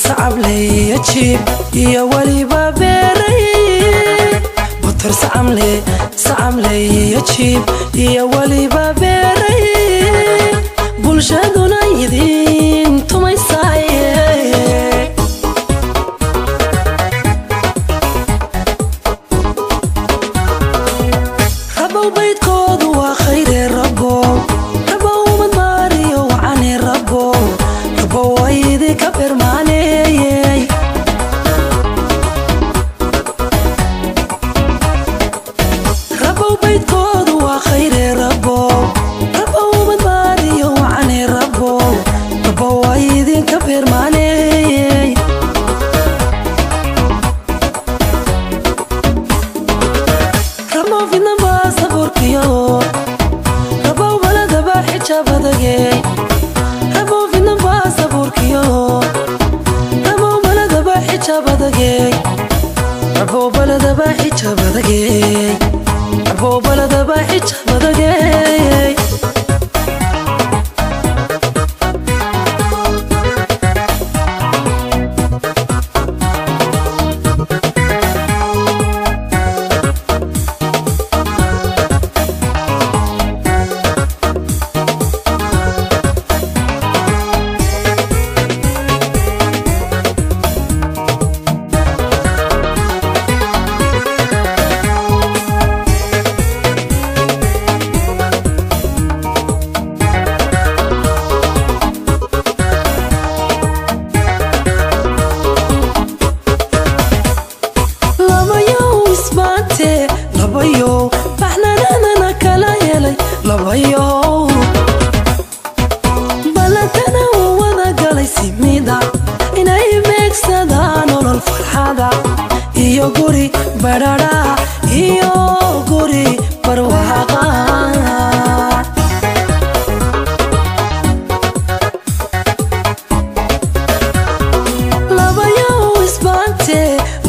Sacable jiib iyo waliba beeray. Motor sacamle, sacamle iyo jiib iyo waliba beeray. Bulshaduna idin tumaysaaye. Rabow baydkoodu waa khayre rabow, rabow umad maariyo wacane rabow, rabow waa idinka bermaaneeyey. Rabow baydkoodu waa khayre rabow, rabow umad maariyo wacane rabow, rabow waa idinka bermaaneeyey. Rabow fidnaba sabuurkiyo, rabow baladaba xijaab adagey. Rabow fidnaba sabuurkiyo, rabow baladaba xijaab adagey. Rabow baladaba xijaab adagey, rabow baladaba xijaab adagey. Labayow isbaante, labayow baxnanadana kala helay, labayow ballantana uu wada galay simida inay beegsadaan nolol farxada iyo guri badhadha iyo guri barwaaqa. Labayow isbaante,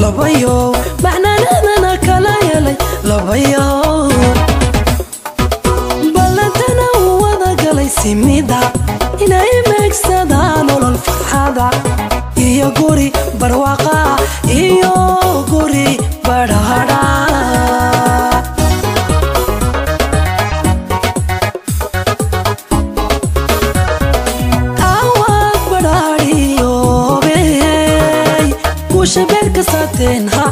labayow baxnanadana kala helay, labayow ballantana uu wada galay simida inay beegsadaan nolol farxada iyo guri barwaaqa iyo guri badhadha. Awaad badhaadhiyoobey guusha beerka saateen ha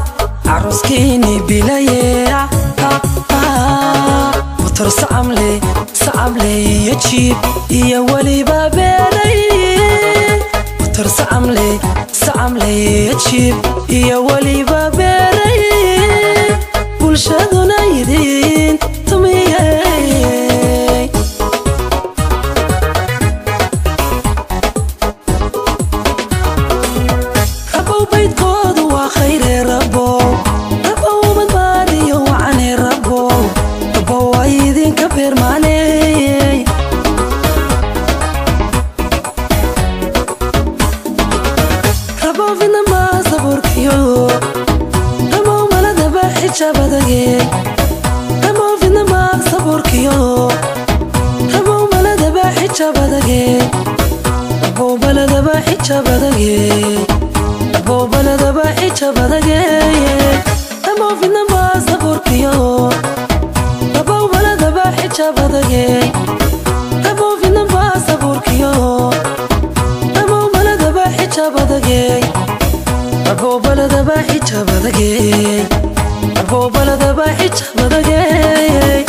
caruskiini bilaye. Motor sacamle, sacamle iyo jiib iyo waliba beeray. Motor sacamle, sacamle iyo jiib iyo waliba beeray. Bulshaduna idin tumiyey. Rabow baydkoodu waa khayre rabow, rabow umad maariyo wacane rabow, rabow waa idinka beermaaneeyey. Rabow fidnaba sabuurkiyo, rabow maladaba xijaab adagey. Rabow fidnaba sabuurkiyo, rabow maladaba xijaab adagey. Rabow baladaba xijaab adagey, rabow baladaba xijaab adagey. Rabow fidnaba sabuurkiyo, rabow baladaba xijaab adagey. Rabow fidnaba sabuurkiyo, rabow baladaba xijaab adagey. Rabow baladaba xijaab adagey, rabow baladaba xijaab adagey.